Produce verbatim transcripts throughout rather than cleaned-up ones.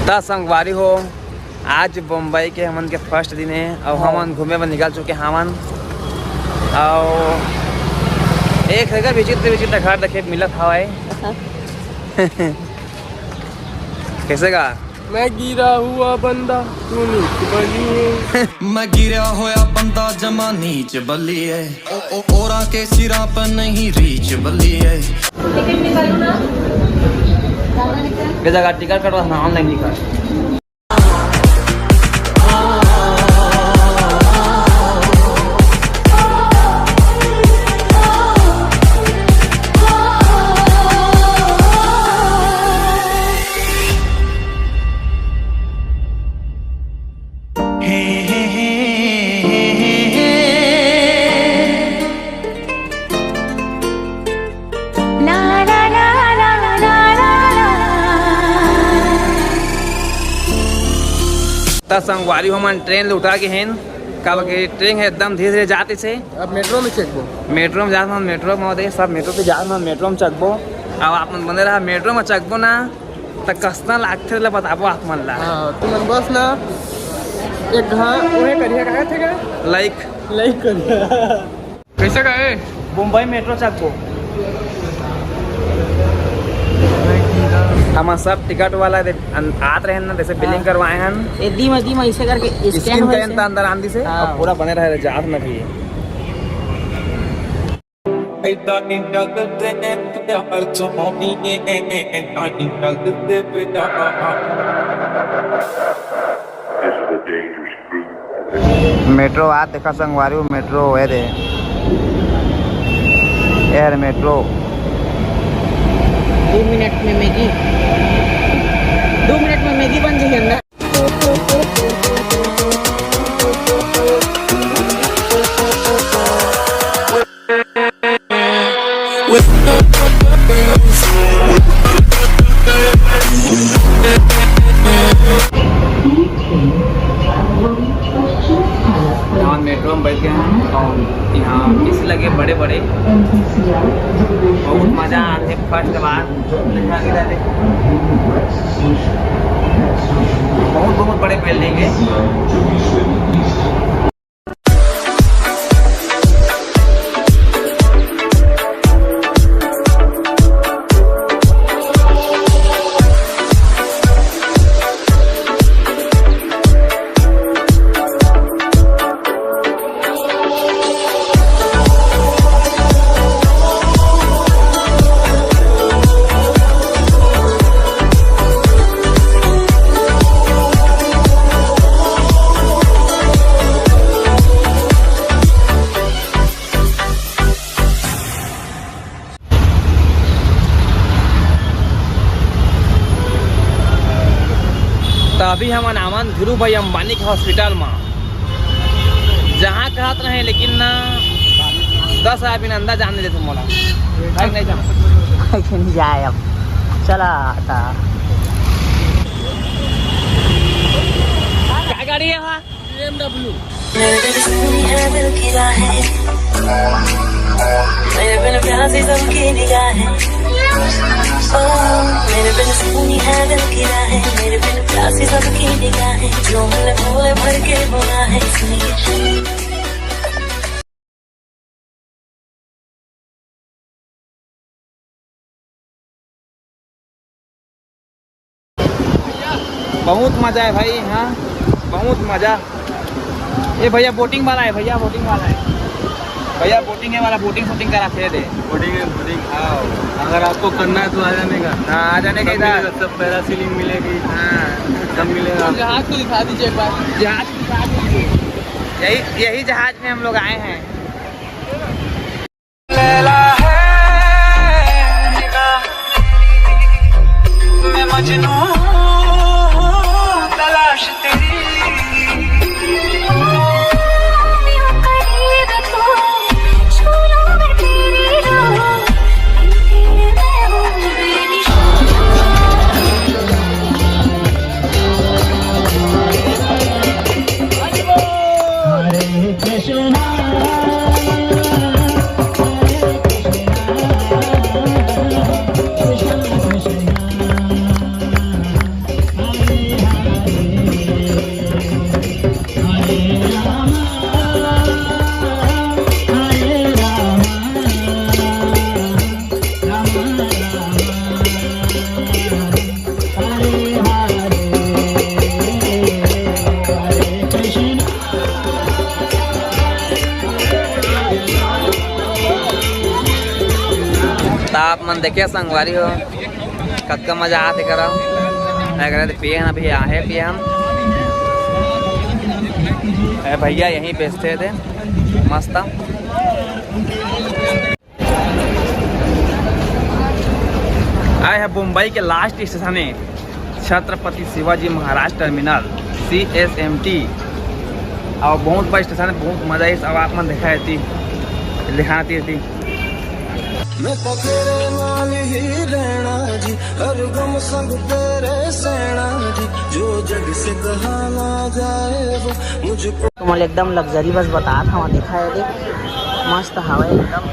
त संगवारी हो, आज बम्बई के हमन के फर्स्ट दिन हे अउ हाँ। हमन घूमे बर निकल चुके हवन। अउ एक जगह विचित्र विचित्र घर देखे मिलत हवय। कैसे का? मैं गिरा हुआ बंदा, तू नीच बनी है। मैं गिरा होया बंदा, जमा नीच बली है। ओ, ओ, ओरा के सिरा पे नहीं रीच बली है। टिकट निकालो ना। के जगह टिकट कटवा ना, ऑनलाइन निकाल। त संगवारी हो, हमन ट्रेन ल उठा के हेन, काबर के ट्रेन हे एकदम धीरे धीरे जात हे। अब मेट्रो में चघबो। मेट्रो में जात हन, मेट्रो में होते, सब मेट्रो पे जात हन, मेट्रो में चघबो। अब आप मन बने रहा, मेट्रो में चघबो ना, त कतना लागथे, तेला बताबो आप मन ला। हाँ, तुमन बस ना एक घा-, ओहे करिया, कहे थे का? लाइक। लाइक करिया। कैसे का है? मुंबई मेट्रो चघबो। हमन सब टिकट वाला दे, अन-, आत रहे ना, जैसे बिलिंग हाँ। करवाए हन। ए, दीम, दीम, ऐसे करके स्कैन स्कैन होए करे से। त अंदर आंदी से, हाँ। अब पूरा बने रहे, जात ना भी। This is a dangerous group. Metro आ देखा संगवारी, मेट्रो होए दे। यार मेट्रो। दो मिनट में मैगी, दो मिनट में मैगी बन जाही अंदर। हमन मेट्रो में बैठ गए हैं और यहाँ ए सी लगे बड़े बड़े, बहुत मजा आ रहे फर्स्ट बार। बहुत बहुत बड़े बिल्डिंग है। त अभी हमन आवन धीरू भाई अंबानी के हॉस्पिटल म, जहाँ कहत रहे, लेकिन ना दस हजार बिना अंदर जाने देते मोला। भाई नहीं जाना। नहीं जाए अब, चला आता। क्या गाड़ी है वहाँ? B M W। मेरे बिन सूनी है दिल की राहें, मेरे बिन प्यासी सबकी निगाहें। ओ, मेरे बिन सूनी है दिल की राहें, मेरे बिन प्यासी सबकी निगाहें। जो मिले बोले भर के बुलाहें, सुनिए। बहुत मजा है भाई, हाँ, बहुत मजा। ये भैया बोटिंग वाला है, भैया बोटिंग वाला है, भैया बोटिंग है वाला, बोटिंग शूटिंग करा थे दे। बोटिंग है, बोटिंग। हाँ, अगर आपको करना है तो आ जाने का। हाँ, आ जाने का सब इधर। मिलेगा, सब पैरासीलिंग मिलेगी। हाँ। सब मिलेगा। जहाज को दिखा दीजिए एक बार। जहाज को दिखा दीजिए। यही, यही जहाज में हम लोग आए हैं। लैला है निगाह, मैं मजनू हूँ, तलाश तेरी। देखिए संगवारी हो, कतका मजा आत हे करा। एकरा दे पिए हन, अभी आहे पिए हन। ए भैया यहीं बेचथे दे, मस्त। आए हे मुंबई के लास्ट स्टेशन हे Chhatrapati Shivaji Maharaj terminal, C S M T. अउ बहुत बड़ा स्टेशन हे, बहुत मजा आइस। अब आप मन देखा एती, दिखाना ती एती। मैं तो तेरे नाल ही रहना जी, हर गम संग तेरे सहना जी, जो जग से कहा ना जाए वो मुझको। तुमन एकदम लग्जरी बस बतात हवं, देखा एदे, मस्त हवय एकदम।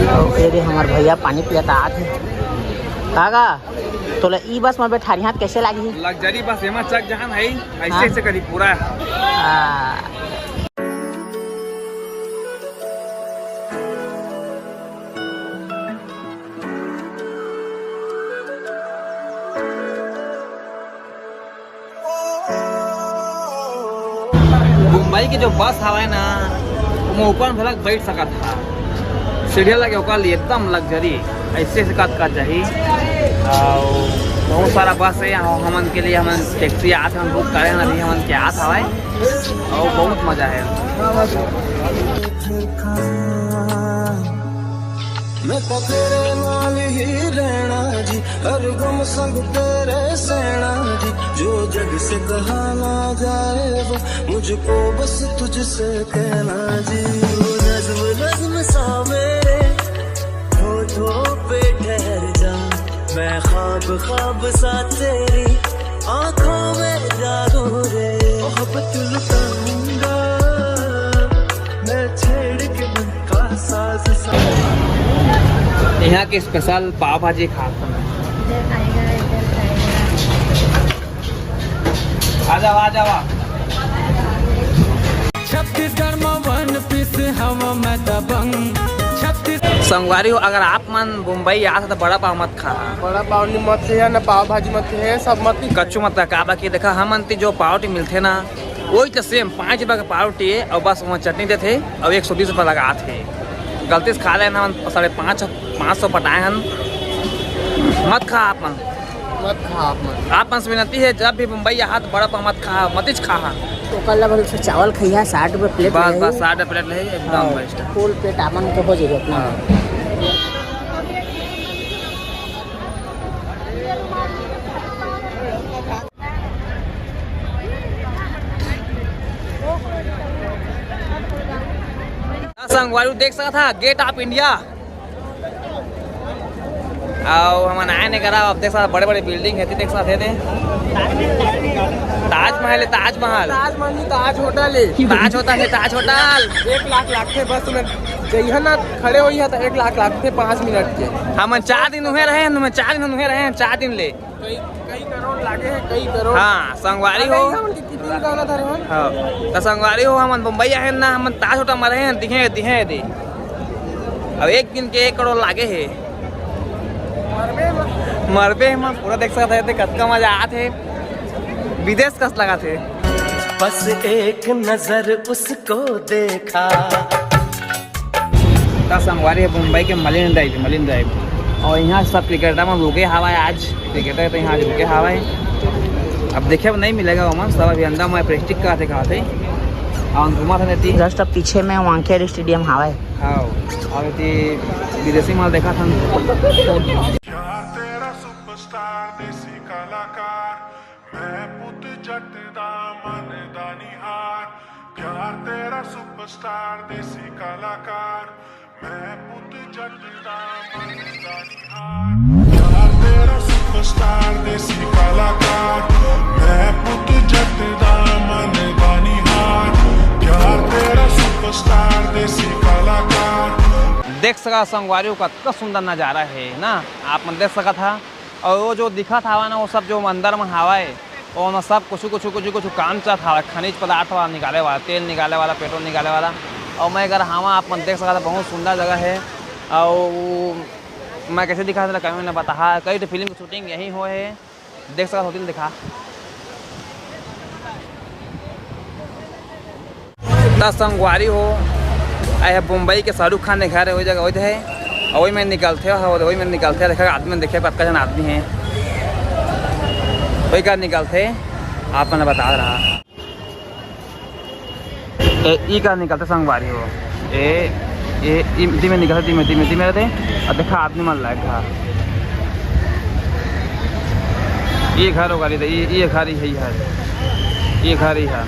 अउ एदे हमर भैया पानी पियत आत हे। काका, तोला ई बस म बैठारिहां त कैसे लागही? लग्जरी बस, एमा चक जहान है, ऐसे हाँ। ऐसे करी पूरा। हाँ। मुंबई के जो बस हवय ना, ओमा ऊपर में घलक बैठ सकत हा, सीढ़िया लगे ओकर लिए एकदम लग्जरी, ऐसे से कत कत जाही। अउ बहुत सारा बस हे, अउ हमन के लिए हमन टैक्सी आत हन, बुक करे हन, अभी हमन के आत हवय, अउ बहुत मजा हे। मैं तो तेरे नाल ही रहना जी, हर गम संग तेरे सहना जी, जो जग से कहा ना जाए वो मुझको बस तुझसे कहना जी। तू नज्म नज्म सा मेरे होठों पे ठहर जा, मैं ख्वाब ख्वाब सा तेरी आंखों में जागूं रे। मोहब्बत लुटाऊंगा मैं छेड़ के मन का साज सा। यहाँ के स्पेशल पाव भाजी खात हन। आ जाओ, आ जाओ। छत्तीसगढ़ में वन पीस हवा मैं दबंग। छत्तीस संगवारी हो, अगर आप मन मुंबई आत हो तो बड़ा पाव मत खा। बड़ा पाव नहीं मत है ना, पाव भाजी मत है, सब मत ही। कच्चू मत का, काबर कि देखा हमन ती जो पाव टी मिलथे ना, वही तो सेम पाँच रुपया के पाव टी है और बस वहाँ चटनी देथे और एक सौ बीस रुपया लगात हे। गलती से खा लेना, हमन साढ़े पाँच, पाँच सौ पटाए हन। मत खा आप मन। मत खा आप मन। आप मन से विनती है, जब भी मुंबई आहा तो बड़ा पाव मत खा, मतिच खा। ओकर ला बोले से चावल खइहा, साठ रुपये प्लेट बस, रही। बस साठ रुपये प्लेट रही, एकदम हाँ, बेस्ट। फुल पेट आपन के हो जाई अपना। हाँ। संगवारी देख सकत हा, गेट ऑफ इंडिया। अउ हमन आए ने करा, अब देख सकत हा, बड़े-बड़े बिल्डिंग हे, देख सकत हा, दे। ताजमहल हे, ताजमहल। ताजमहल नहीं, ताज होटल हे। ताज होटल हे, ताज होटल। एक लाख लागथे बस में, जइहा ना खड़े होइहा त एक लाख लागथे पाँच मिनट के। हमन चार दिन उहे रहे, हमन चार दिन उहे रहे, चार दिन ले। कई, कई करोड़ लागे हे, कई करोड़। हाँ, संगवारी हो। अरे, हमन के कितनी गाना धरे हन? हाँ, त संगवारी हो, हमन बम्बई आहे ना, हमन ताज होटल में रहे हन, दिहे, दिहे दे। अब एक दिन के एक करोड़ लागे हे। मरबे म। मरबे म, पूरा देख सकत हे, ते कतका मजा आत हे, विदेश कस लगत हे। बस एक नजर उसको देखा। त संगवारी हे मुंबई के मरीन ड्राइव, मरीन ड्राइव। अउ इहाँ सब क्रिकेटर मन रुके हवय आज, क्रिकेटर तो इहाँ आज रुके हवय। अब देखे बर नहीं मिलेगा ओमन, सब अभी अंदर में प्रैक्टिस करत हे, करत हे। अउ घूमत हे एती। जस्ट अब पीछे में वानखेड़े स्टेडियम हवय। हाँ, अउ एती विदेशी मन देखत हन। प्यार तेरा सुपरस्टार देसी कलाकार, मैं पुत जट दा मन दा निहार। प्यार तेरा सुपरस्टार देसी कलाकार, मैं पुत जट दा मन दा निहार। प्यार तेरा सुपरस्टार देसी कलाकार, मैं पुत जट दा मन दा निहार। प्यार तेरा सुपरस्टार देसी कलाकार। देख सकत हा संगवारी हो, कतका सुंदर नजारा हे ना, आप मन देख सकत हा। अउ वो जो दिखत हावय ना, वो सब जो अंदर म हावय, ओमा सब कुछु, कुछु, कुछु, कुछु काम चलत हावय, खनिज पदार्थ वाला निकाले वाला, तेल निकाले वाला, पेट्रोल निकाले वाला। अउ मैं एकर हावा, आप मन देख सकत हा, बहुत सुंदर जगह हे। अउ मैं कैसे दिखा सकता, कहीं ने बताहा, कई तो फिल्म की शूटिंग यहीं होए हे, देख सकत हो, दिल दिखा। त संगवारी हो, आए हे बम्बई के शाहरुख खान के घर हे, वही जगह वही हे, अउ वही में निकलथे, हाँ, वही में निकलथे। देखा आदमी मन, देखा कतका झन आदमी हे, वही कर निकलथे, आप मन ल बता रहा। ए, ई कर निकलथे संगवारी हो, ए, ए, ई, धीमे निकलथे, धीमे, धीमे, धीमे रहिथे, अउ देखा आदमी मन लग गा, ये घर होगा, ये, ये घर ही है, ये घर, ये घर ही है।